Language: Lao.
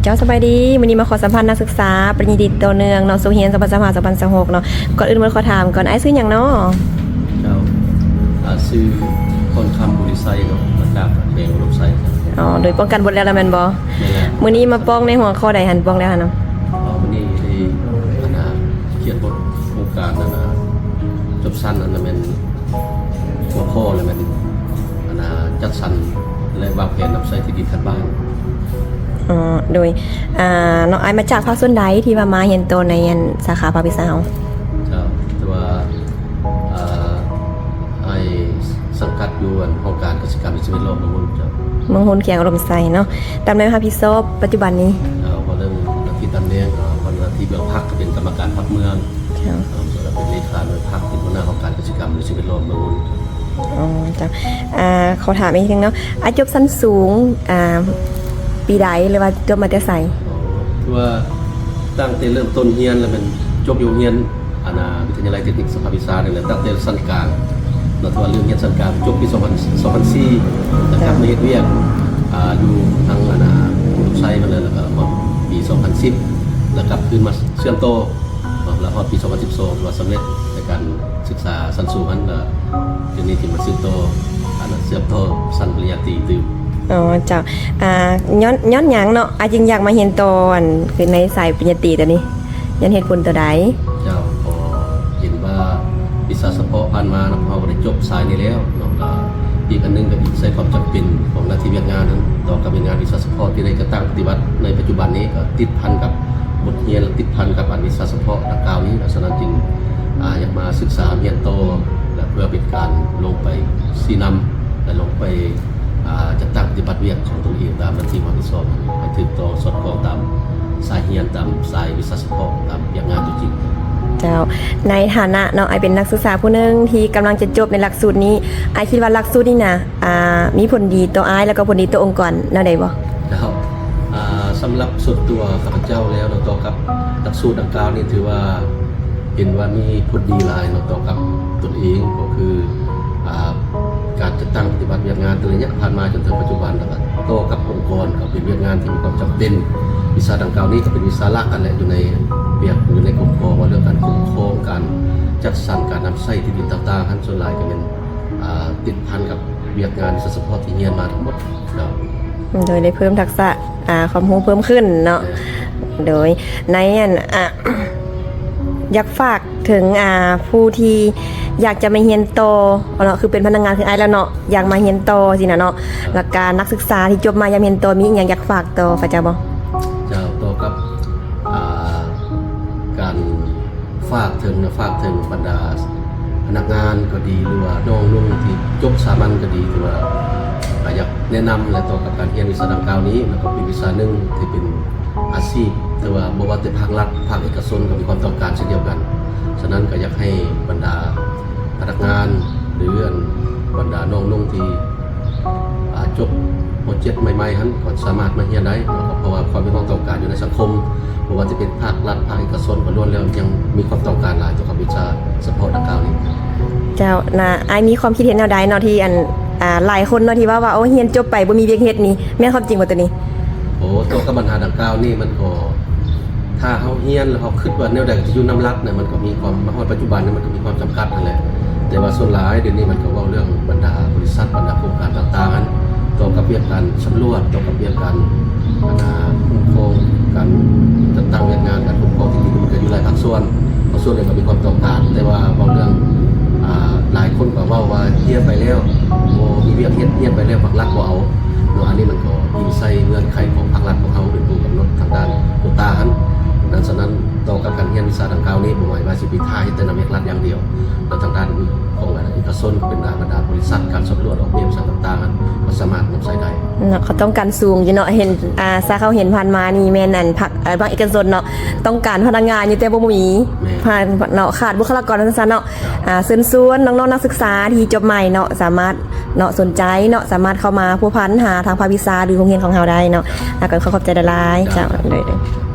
ເຈົ້າ ສະບາຍດີ ມື້ນີ້ມາຂໍສຳພາດນັກສຶກສາປະລິນຍາຕີຕໍ່ເນື່ອງເນາະ ສົກຮຽນສອງພັນຊາວຫ້າ ສອງພັນຊາວຫົກເນາະ. ກ່ອນອື່ນໝົດຂໍຖາມກ່ອນ ອ້າຍຊື່ຫຍັງເນາະ? ເຈົ້າ ອ່າ ຊື່ ພອນຄຳ ບຸລິໄຊເນາະ ມາຈາກແຂວງອຸດົມໄຊ. ອໍ ໂດຍປ້ອງກັນບົດແລ້ວລະແມ່ນບໍ່? ແມ່ນແລ້ວ. ມື້ນີ້ມາປ້ອງໃນຫົວຂໍ້ໃດຫັ້ນ ປ້ອງແລ້ວຫັ້ນນະ? ອໍ ມື້ນີ້ໄດ້ ອັນນ່າ ຂຽນບົດໂຄງການ ອັນນ່າ ຈົບຊັ້ນ ອັນນ່າ ແມ່ນ ຫົວຂໍ້ລະແມ່ນ ອັນນ່າ ຈັດສັນ ແລະ ວາງແຜນນຳໃຊ້ທີ່ດິນຂັ້ນບ້ານ. ອໍ ໂດຍ ອ່າ ນ້ອງອ້າຍມາຈາກພາກສ່ວນໃດທີ່ວ່າມາຮຽນຕໍ່ໃນ ອັນ ສາຂາພາກວິຊາເຮົາ? ເຈົ້າ ແຕ່ວ່າ ອ່າ ອ້າຍສັງກັດຢູ່ ອັນ ຫ້ອງການກະສິກຳ ແລະ ສິ່ງແວດລ້ອມເມືອງຮຸນ. ເຈົ້າ ເມືອງຮຸນ ແຂວງອຸດົມໄຊເນາະ. ຕຳແໜ່ງຮັບຜິດຊອບປັດຈຸບັນນີ້? ເຈົ້າ ເວົ້າເລື່ອງໜ້າທີ່ຕຳແໜ່ງ ເຈົ້າ ເວົ້າໜ້າທີ່ເບື້ອງພັກ ກໍເປັນກຳມະການພັກເມືອງ. ເຈົ້າ ເອີ ສຳລັບເປັນເລຂາໜ່ວຍພັກ ເປັນຫົວໜ້າຫ້ອງການກະສິກຳ ແລະ ສິ່ງແວດລ້ອມເມືອງຮຸນ. ອໍ ເຈົ້າ ອ່າ ຂໍຖາມອີກເທື່ອໜຶ່ງເນາະ ອ້າຍຈົບຊັ້ນສູງ ອ່າ ປີໃດ ຫຼືວ່າຈົບມາແຕ່ໃສ? ອໍ ຄືວ່າຕັ້ງແຕ່ເລີ່ມຕົ້ນຮຽນລະແມ່ນຈົບຢູ່ໂຮງຮຽນ ອັນນ່າ ວິທະຍາໄລເຕັກນິກສະພາກວິຊານີ້ແຫຼະ ຕັ້ງແຕ່ຊັ້ນກາງເນາະ ຖືວ່າເລີ່ມຮຽນຊັ້ນກາງ ຈົບປີສອງພັນ ສອງພັນສີ່ ແລ້ວກັບມາເຮັດວຽກ ອ່າ ຢູ່ທາງ ອັນນ່າ ອຸດົມໄຊຫັ້ນແຫຼະ ແລ້ວກໍຮອດປີສອງພັນສິບ ແລ້ວກັບຄືນມາເຊື່ອມຕໍ່ ແລ້ວຮອດປີສອງພັນສິບສອງ ຖືວ່າສຳເລັດໃນການສຶກສາຊັ້ນສູງຫັ້ນ ແລ້ວດຽວນີ້ຈຶ່ງມາສືບຕໍ່ ອັນນ່າ ເຊື່ອມຕໍ່ຊັ້ນປະລິນຍາຕີຕື່ມ. ອໍ ເຈົ້າ ອ່າ ຍ້ອນ ຍ້ອນຫຍັງເນາະ ອ້າຍຈຶ່ງຢາກມາຮຽນຕໍ່ ອັນ ຄືໃນສາຍປະລິນຍາຕີໂຕນີ້? ຍ້ອນເຫດຜົນໂຕໃດ? ເຈົ້າ ກໍເຫັນວ່າວິຊາສະເພາະຜ່ານມາເນາະ ເຮົາກໍໄດ້ຈົບສາຍນີ້ແລ້ວເນາະ ແລ້ວອີກອັນໜຶ່ງກໍອີງໃສ່ຄວາມຈຳເປັນຂອງໜ້າທີ່ວຽກງານນັ້ນ ຕໍ່ກັບວຽກງານວິຊາສະເພາະທີ່ໄດ້ຈັດຕັ້ງປະຕິບັດໃນປັດຈຸບັນນີ້ ກໍຕິດພັນກັບບົດຮຽນ ແລະ ຕິດພັນກັບອັນວິຊາສະເພາະດັ່ງກ່າວນີ້ ສະນັ້ນຈຶ່ງ ອ່າ ຢາກມາສຶກສາຮຽນຕໍ່ ແລະ ເພື່ອເປັນການລົງໄປຊີ້ນຳ ແລະ ລົງໄປ ອ່າ ຈັດຕັ້ງປະຕິບັດວຽກຂອງຕົນເອງຕາມໜ້າທີ່ຮັບຜິດຊອບໃຫ້ຖືກຕ້ອງສອດຄ່ອງຕາມສາຍຮຽນ ຕາມສາຍວິຊາສະເພາະ ຕາມວຽກງານຕົວຈິງ. ເຈົ້າ ໃນຖານະເນາະ ອ້າຍເປັນນັກສຶກສາຜູ້ໜຶ່ງທີ່ກຳລັງຈະຈົບໃນຫຼັກສູດນີ້ ອ້າຍຄິດວ່າຫຼັກສູດນີ້ນະ ອ່າ ມີຜົນດີຕໍ່ອ້າຍ ແລ້ວກໍຜົນດີຕໍ່ອົງກອນແນວໃດບໍ່? ເຈົ້າ ອ່າ ສຳລັບສ່ວນຕົວຂ້າພະເຈົ້າແລ້ວເນາະ ຕໍ່ກັບຫຼັກສູດດັ່ງກ່າວນີ້ ຖືວ່າເຫັນວ່າມີຜົນດີຫຼາຍເນາະ ຕໍ່ກັບຕົນເອງ ກໍຄື ອ່າ ການຈັດຕັ້ງປະຕິບັດວຽກງານແຕ່ໄລຍະຜ່ານມາຈົນເຖິງປັດຈຸບັນ ແລ້ວກໍຕໍ່ກັບອົງກອນ ກໍເປັນວຽກງານທີ່ມີຄວາມຈຳເປັນ. ວິຊາດັ່ງກ່າວນີ້ກໍເປັນວິຊາຫຼັກຫັ້ນແຫຼະ ຢູ່ໃນວຽກ ຢູ່ໃນກົມກອງ ວ່າເລື່ອງການຄຸ້ມຄອງ ການຈັດສັນ ການນຳໃຊ້ທີ່ດິນຕ່າງໆ ຫັ້ນ ສ່ວນຫຼາຍກໍແມ່ນ ອ່າ ຕິດພັນກັບວຽກງານວິຊາສະເພາະທີ່ຮຽນມາທັງໝົດ. ໂດຍ ໄດ້ເພີ່ມທັກສະ ອ່າ ຄວາມຮູ້ເພີ່ມຂຶ້ນເນາະ. ໂດຍ ໃນອັນ ອ່າ ຢາກຝາກເຖິງ ອ່າ ຜູ້ທີ່ຢາກຈະມາຮຽນຕໍ່ເນາະ ຄືເປັນພະນັກງານຄືອ້າຍແລ້ວເນາະ ຢາກມາຮຽນຕໍ່ຊີ້ນະເນາະ ແລ້ວກະນັກສຶກສາທີ່ຈົບມາຢາກຮຽນຕໍ່ ມີອີ່ຫຍັງຢາກຝາກຕໍ່ເຂົາເຈົ້າບໍ່? ເຈົ້າ ຕໍ່ກັບ ອ່າ ການ ຝາກເຖິງນະ ຝາກເຖິງບັນດາພະນັກງານກໍດີ ຫຼືວ່ານ້ອງນຸ່ງທີ່ຈົບສາມັນກໍດີ ຖືວ່າ ອ່າ ຢາກແນະນຳ ແລະ ຕໍ່ກັບການຮຽນວິຊາດັ່ງກ່າວນີ້ ແລ້ວກໍເປັນວິຊາໜຶ່ງທີ່ເປັນອາຊີບ ແຕ່ວ່າບໍ່ວ່າແຕ່ພາກລັດ ພາກເອກະຊົນກໍມີຄວາມຕ້ອງການເຊັ່ນດຽວກັນ. ສະນັ້ນກໍຢາກໃຫ້ບັນດາພະນັກງານ ຫຼື ອັນ ບັນດານ້ອງນຸ່ງທີ່ ອ່າ ຈົບ ມໍເຈັດ ໃໝ່ໆ ຫັ້ນ ກໍສາມາດມາຮຽນໄດ້ເນາະ ເພາະວ່າຄວາມມີຄວາມຕ້ອງການຢູ່ໃນສັງຄົມ ບໍ່ວ່າຈະເປັນພາກລັດ ພາກເອກະຊົນ ກໍລ້ວນແລ້ວຍັງມີຄວາມຕ້ອງການຫຼາຍກ່ຽວກັບວິຊາສະເພາະດັ່ງກ່າວນີ້. ເຈົ້າ ນະ ອ້າຍມີຄວາມຄິດເຫັນແນວໃດເນາະ ທີ່ອັນ ອ່າ ຫຼາຍຄົນເນາະ ທີ່ເວົ້າວ່າ ໂອ້ ຮຽນຈົບໄປບໍ່ມີວຽກເຮັດນີ້ ແມ່ນຄວາມຈິງບໍ່ໂຕນີ້? ໂອ້ ຕໍ່ກັບບັນຫາດັ່ງກ່າວນີ້ ມັນກໍ ຖ້າເຮົາຮຽນແລ້ວເຮົາຄິດວ່າແນວໃດກໍຈະຢູ່ນຳລັດນະ ມັນກໍມີຄວາມ ມາຮອດປັດຈຸບັນນີ້ມັນກໍມີຄວາມຈຳກັດຫັ້ນແຫຼະ. ແຕ່ວ່າສ່ວນຫຼາຍດຽວນີ້ມັນກໍເວົ້າເລື່ອງບັນດາບໍລິສັດ ບັນດາໂຄງການຕ່າງໆ ຫັ້ນ ຕໍ່ກັບວຽກການສຳຫຼວດ ຕໍ່ກັບວຽກການ ອັນນ່າ ຄຸ້ມຄອງ ການຈັດຕັ້ງວຽກງານ ການຄຸ້ມຄອງທີ່ດິນ ມັນກໍຢູ່ຫຼາຍພາກສ່ວນ ພາກສ່ວນໃດກໍມີຄວາມຕ້ອງການ. ແຕ່ວ່າເວົ້າເລື່ອງ ອ່າ ຫຼາຍຄົນກໍເວົ້າວ່າຮຽນໄປແລ້ວບໍ່ມີວຽກເຮັດ ຮຽນໄປແລ້ວພາກລັດບໍ່ເອົາເນາະ. ອັນນີ້ມັນກໍອີງໃສ່ເງື່ອນໄຂຂອງພາກລັດຂອງເຮົາເປັນຜູ້ກຳນົດທາງດ້ານໂຄຕ້າຫັ້ນ. ດັ່ງສະນັ້ນ ຕໍ່ກັບການຮຽນວິຊາດັ່ງກ່າວນີ້ ບໍ່ໝາຍວ່າຊິໄປຖ້າເຮັດແຕ່ນຳວຽກລັດຢ່າງດຽວ ແລະ ທາງດ້ານຂອງ ອາ ເອກະຊົນ ເປັນ ອາ ບັນດາບໍລິສັດ ການສຳຫຼວດອອກແບບຫຍັງຕ່າງໆ ຫັ້ນ ກໍສາມາດນຳໃຊ້ໄດ້. ເນາະ ເຂົາຕ້ອງການສູງຢູ່ເນາະ ເຫັນ ອ່າ ຊາເຂົາເຫັນຜ່ານມານີ້ແມ່ນ ອັນ ພາກ ເອີ ພາກເອກະຊົນເນາະ ຕ້ອງການພະນັກງານຢູ່ ແຕ່ບໍ່ມີ ແມ່ນ ຜ່ານເນາະ ຂາດບຸກຄະລາກອນ ວ່າຊັ້ນຊະເນາະ. ເຈົ້າ ອ່າ ເຊີນຊວນນ້ອງໆນັກສຶກສາທີ່ຈົບໃໝ່ເນາະ ສາມາດ ເນາະ ສົນໃຈເນາະ ສາມາດເຂົ້າມາພົວພັນຫາທາງພາກວິຊາ ຫຼື ໂຮງຮຽນຂອງເຮົາໄດ້ເນາະ. ເຈົ້າ ແລ້ວກໍຂໍຂອບໃຈຫຼາຍໆ. ເຈົ້າ ເຈົ້າ ໂດຍໆ.